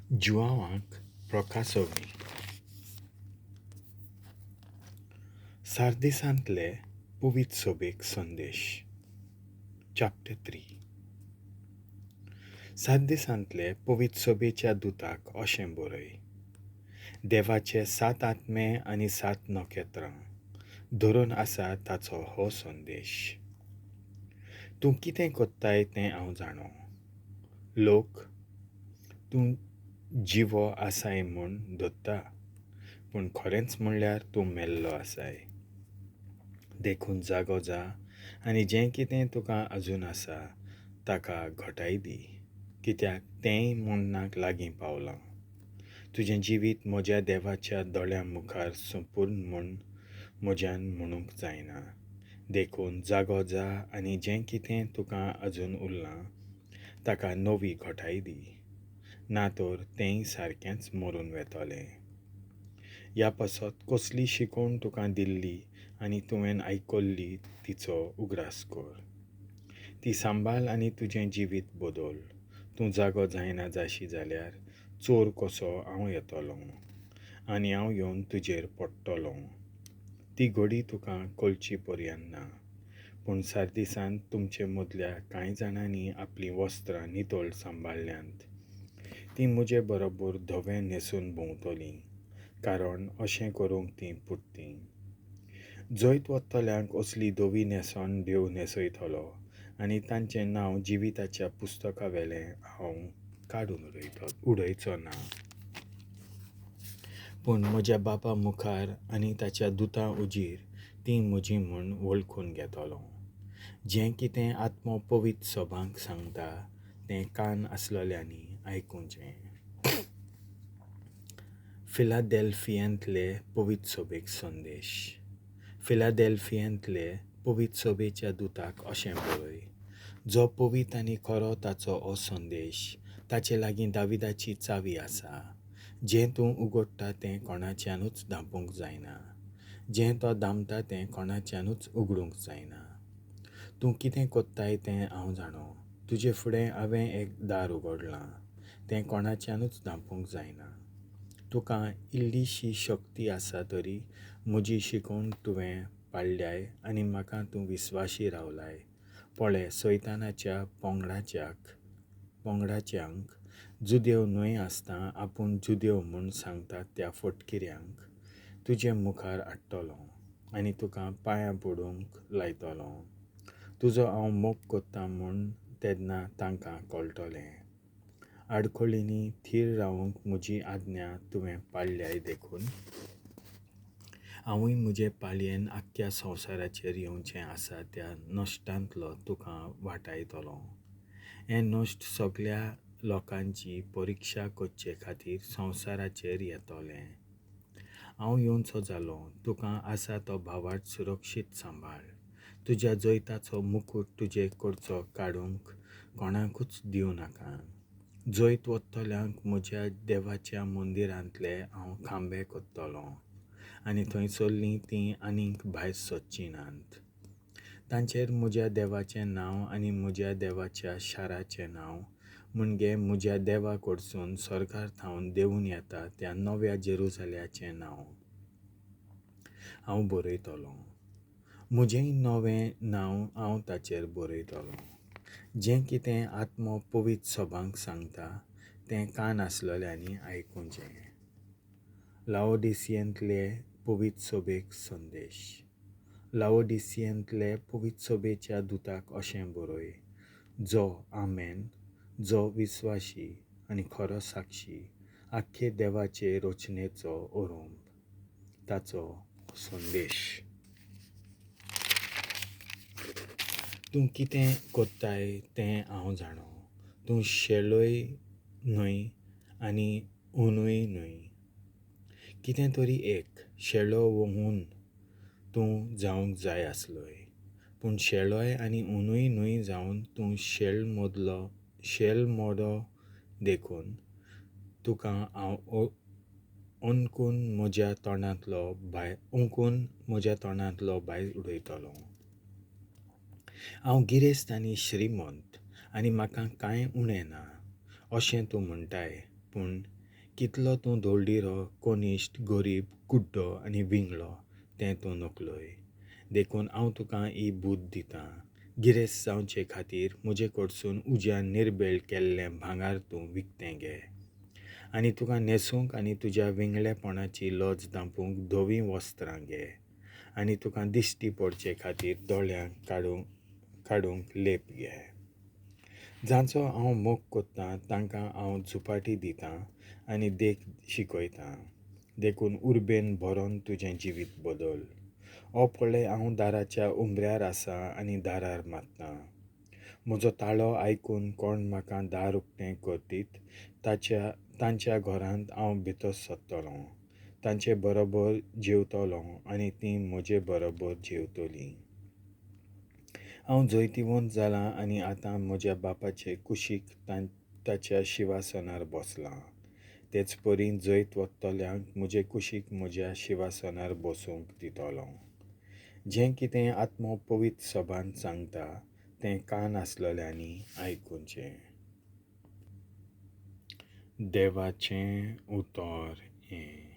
जुआंवाक प्रकासोवी. सार्दिसांतले पवित्र सभेक संदेश, चॅप्टर 3. सार्दिसांतले पवित्र सभेच्या दुताक अशें बरय, देवाचे 7 आत्मे आनी 7 नखेत्रां धरून आसा ताचो हो संदेश. तूं कितें कोत्ताय तें हांव जाणो. लोक तूं जिवो आसाय म्हूण धरता, पूण खरेंच म्हणल्यार तूं मेल्लो आसाय. देखून जागो जा आनी जें कितें तुका अजून आसा ताका घटाय दी, कित्याक तेंय मरणाक लागीं पावलां. तुजें जिवीत म्हज्या देवाच्या दोळ्यां मुखार संपूर्ण म्हूण म्हज्यान म्हणूंक जायना. देखून जागो जा आनी जें कितें तुका अजून उरलां ताका नवी घटाय दी, ना तर तेंय सारकेंच मरून वेतलें. ह्या पासत कसली शिकोवण तुका दिल्ली आनी तुवें आयकल्ली तिचो उगडास कर. ती सांबाळ आनी तुजें जिवीत बदल. तूं जागो जायना जाशी जाल्यार चोर कसो हांव येतलो आनी हांव येवन तुजेर पडटलो. ती घडी तुका कळची पर्यंत ना. पूण सार्दिसांत तुमचे मदल्या कांय जाणांनी आपलीं वस्त्रां नितळ सांबाळ्ळ्यांत. तीं म्हजे बरोबर धवें न्हेसून भोंवतलीं, कारण अशें करूंक तीं पुरतीं. जैत वतल्यांक असली धवी न्हेसण देव न्हेसयतलो आनी तांचें नांव जिविताच्या पुस्तका वेलें हांव काडून उडयचो ना. पूण म्हज्या बापा मुखार आनी ताच्या दुतां उजीर तीं म्हजी म्हूण वळखून घेतलो. जें कितें आत्मो पवित्र सभांक सांगता तें कान आसलेल्यांनी आयकुचें. फिलाडेल्फियांतले पवित्र सभेक संदेश. फिलाडेल्फियांतले पवित्र सभेच्या दुताक अशें बरय, जो पवित्र आनी खरो ताचो हो संदेश. ताचे लागीं दाविदाची चावी आसा. जें तूं उगडटा तें कोणाच्यानूच धांपूंक जायना, जें तो धांपता तें कोणाच्यानूच उगडूंक जायना. तूं कितें कोत्ताय तें हांव जाणो. तुजे फुडें हांवें एक दार उगडलां, तें कोणाच्यानूच धांपूंक जायना. तुका इल्लीशी शक्ती आसा तरी म्हजी शिकोवण तुवें पाळ्ळ्याय आनी म्हाका तूं विस्वाशी रावलाय. पळय, सैतानाच्या पंगडाच्यांक जुदेव न्हय आसता आपूण जुदेव म्हूण सांगतात त्या फटकिऱ्यांक तुजे मुखार हाडटलो आनी तुका पांयां पडूंक लायतलो. तुजो हांव मोग कोत्ता म्हूण तेन्ना तांकां कळटलें. आडखळींनी थीर रावंक म्हजी आज्ञा तुवें पाळ्ळ्याय, देखून हांवूय म्हजे पाळयेन आख्ख्या संवसाराचेर येवचें आसा त्या नश्टांतलो तुका वाटायतलो. हें नश्ट सगळ्या लोकांची परिक्षा करचे खातीर संवसाराचेर येतलें. हांव येवचो जालो. तुका आसा तो भावार्थ सुरक्षीत सांबाळ. तुज्या जैताचो मुकूट तुजे कडचो काडूंक कोणाकूच दिवं नाका. जैत वतल्यांक म्हज्या देवाच्या मंदिरांतले हांव खांबे कोत्तलो आनी थंयसरलीं तीं आनीक भायर सरचीं नात. तांचेर म्हज्या देवाचें नांव आनी म्हज्या देवाच्या शाराचें नांव, म्हणजे म्हज्या देवा कडसून सरकार थावन देंवून येता त्या नव्या जेरुजाल्याचें नांव हांव बरयतलो. म्हजेंय नवें नांव हांव ताचेर बरयतलो. जें कितें आत्मो पवित्र सभांक सांगता तें कान आसलेल्यांनी आयकुचें. लाओडिसियेंतले पवित्र सभेक संदेश. लाओडिसियेंतले पवित्र सभेच्या दुताक अशें बरय, जो आमेन, जो विस्वाशी आनी खरो साक्षी, आख्खे देवाचे रचनेचो ओरोंब, ताचो संदेश. तूं कितें कोत्ताय तें हांव जाणो. तूं शेळय न्हय आनी हुनूय न्हय. कितें तरी एक शेळो वो हून तूं जावंक जाय आसलोय, पूण शेळोय आनी हुनूय न्हय जावन तूं शेल मोडो. देखून तुका हांव ओंकून म्हज्या तोंडांतलो भायर उडयतलो. हांव गिरेस्त आनी श्रीमंत आनी म्हाका कांय उणें ना अशें तूं म्हणटाय, पूण कितलो तूं दोळदिरो, कोनिश्ट, गरीब, कुड्डो आनी विंगळो तें तूं नकळय. देखून हांव तुका ही बूद दितां, गिरेस्त जावचे खातीर म्हजे कडसून उज्यान निर्बेळ केल्लें भांगर तूं विकतें घे, आनी तुका न्हेसूंक आनी तुज्या विंगळेपणाची लज धांपूंक धवीं वस्त्रां घे, आनी तुका दिश्टी पडचे खातीर दोळ्यांक काडूंक लेप घे. जांचो हांव मोग कोत्तां तांकां हांव झुपाटी दितां आनी देख शिकयतां. देखून उर्बेन भरोन तुजें जिवीत बदल. हो पळय, हांव दाराच्या उमऱ्यार आसा आनी दारार मारतां. म्हजो ताळो आयकून कोण म्हाका दार उक्तें करतीत तांच्या घरांत हांव भितर सरतलों, तांचे बरोबर जेवतलों आनी तीं म्हजे बरोबर जेवतलीं. हांव जैतिवंत जालां आनी आतां म्हज्या बापाचे कुशीक ताच्या शिंवासनार बसलां. तेच परी जैत वतल्यांक म्हजे कुशीक म्हज्या शिंवासनार बसूंक दितलों. जें कितें आत्मो पवित्र सभांत सांगता तें कान आसलेल्यांनी आयकुचें. देवाचें उतर हें.